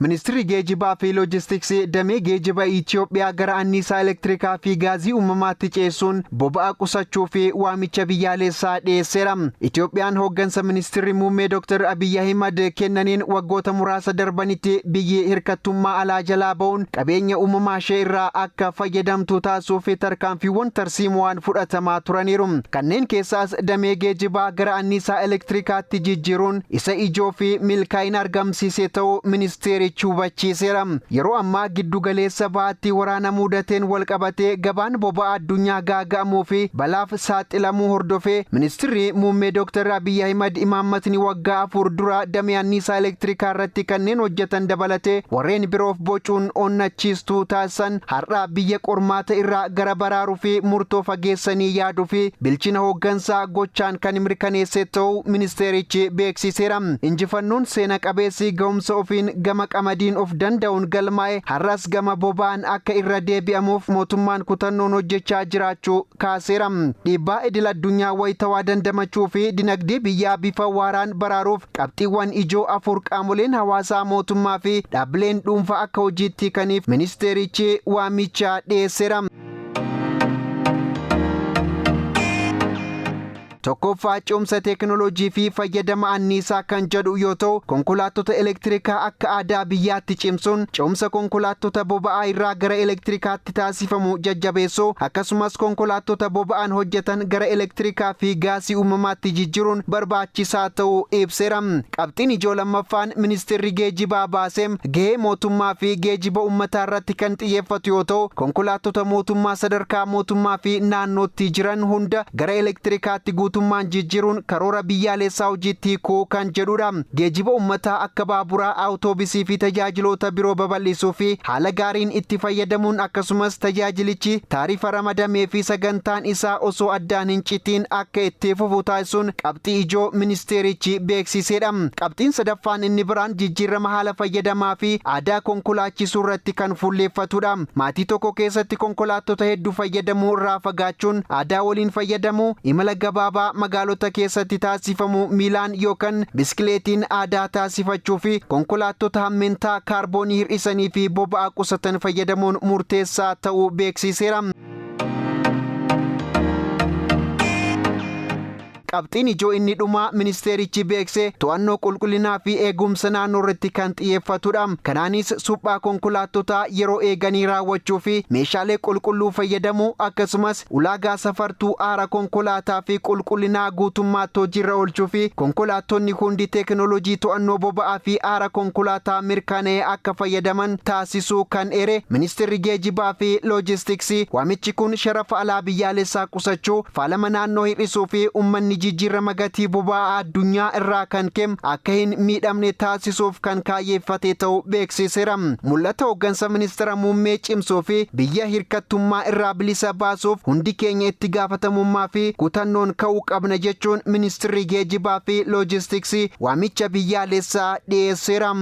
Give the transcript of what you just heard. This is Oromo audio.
Ministirri Geejibaa fi Loojistiksii damee geejiba Itiyoophiyaa gara anniisaa elektirikaa fi gaazii uumamaatti ceessuun boba'aa qusachuu fi waamicha biyyaalessaa dhiyeesseera. Itiyoophiyaan hooggansa Ministirri Muummee Dr. Abiyyi Ahimad kennaniin waggoota muraasa darbanitti biyyi hirkattummaa alaa jalaa ba'uun qabeenya uumamaa ishee irraa akka fayyadamtu taasisuuf tarkaanfiiwwan tarsiimo'aan fudhatamaa turaniiru. Kanneen keessaas damee geejibaa gara anniisaa elektirikaatti jijjiiruun isa ijoo fi milkaa'ina argamsiise ta'uu ministeerichi hubachiiseera. Yeroo ammaa giddu galeessa bahaatti waraana mudateen walqabatee gabaan boba'aa addunyaa gaaga'amuu fi balaaf saaxilamuu hordofee Ministirri Muummee Dr. Abiyyi Ahimad imaammatni waggaa 4 dura damee anniisaa elektirikaa irratti kanneen hojjetan dabalatee warreen biroof bocuun onnachiistuu taasisan har'a biyya qormaata irraa gara baraaruu fi murtoo fageessanii yaaduu fi bilchina hooggansaa gochaan kan mirkaneesse ta'uu ministeerichi beeksiseera. Injifannoon seena qabeessi ga'umsa ofiin gama qamadiin of danda'uun galmaa'e har'as gama boba'aan akka irra deebi'amuuf mootummaan kutannoon hojjechaa jiraachuu kaaseera. Dhiibbaa idil addunyaa wayitawaa dandamachuu fi dinagdee biyyaa bifa waaraan baraaruuf qabxiiwwan ijoo 4 qaamoleen hawaasaa mootummaa fi dhaabbileen dhuunfaa akka hojiitti kaniif ministeerichi waamicha dhiyeesseera. Tokkoffaa, cimsa teekinooloojii fi fayyadama anniisaa kan jedhu yoo ta'u, konkolaattota elektirikaa akka aadaa biyyaatti cimsuun cimsa konkolaattota boba'aa irraa gara elektirikaatti taasifamu jajjabeessuu, akkasumas konkolaattota boba'aan hojjetan gara elektirikaa fi gaasii uumamaatti jijjiiruun barbaachisaa ta'uu ibseera. Qabxiin ijoo lammaffaan ministeerri geejibaa baaseem gahee mootummaa fi geejiba uummataa irratti kan xiyyeeffatu yoo ta'u, konkolaattota mootummaa sadarkaa mootummaa fi naannootti jiran hunda gara elektirikaatti guutummaan jijjiiruun karoora biyyaalessaa hojiitti hiikuu kan jedhudha. Geejiba uummataa akka baaburaa, awutoobisii fi tajaajiloota biroo babal'isuu fi haala gaariin itti fayyadamuun, akkasumas tajaajilichi taarifa ramadamee fi sagantaan isaa osoo addaan hin citiin akka itti fufu taasisuun qabxii ijoo ministeerichi beeksisedha. Qabxiin sadaffaan inni biraan jijjiirama haala fayyadamaa fi aadaa konkolaachisuu irratti kan fuulleeffatudha. Maatii tokko keessatti konkolaattota hedduu fayyadamuu irraa fagaachuun aadaa waliin fayyadamuu, imala gabaabaa magaalota keessatti taasifamu miilaan yookaan biskileetiin aadaa taasifachuu fi konkolaattota hammeentaa kaarboonii hir'isanii fi boba'aa qusatan fayyadamuun murteessaa ta'uu beeksiseera. Qabxiin ijoo inni dhumaa ministeerichi beekse to'annoo qulqullinaa fi eegumsa naannoo irratti kan xiyyeeffatudha. Kanaanis suphaa konkolaattotaa yeroo eeganii raawwachuu fi meeshaalee qulqulluu fayyadamuu, akkasumas ulaagaa safartuu aara konkolaataa fi qulqullinaa guutummaatti hojiirra oolchuu fi konkolaattonni hundi teekinooloojii to'annoo boba'aa fi aara konkolaataa mirkanaa'e akka fayyadaman taasisuu kan eere ministeerri geejibaa fi loojistiksii, waamichi kun sharafa alaa biyyaalessaa qusachuu, faalama naannoo hir'isuu fi uummanni jijjiirama gatii boba'aa addunyaa irraa kan ka'e akka hin miidhamne taasisuuf kan kaayyeeffate ta'uu beeksiseera. Mul'ata hooggansa ministeera muummee cimsuu fi biyya hirkattummaa irraa bilisa baasuuf hundi keenya itti gaafatamummaa fi kutannoon ka'uu qabna jechuun ministeerri geejibaa fi loojistiksii waamicha biyyaalessaa dhiyeesseera.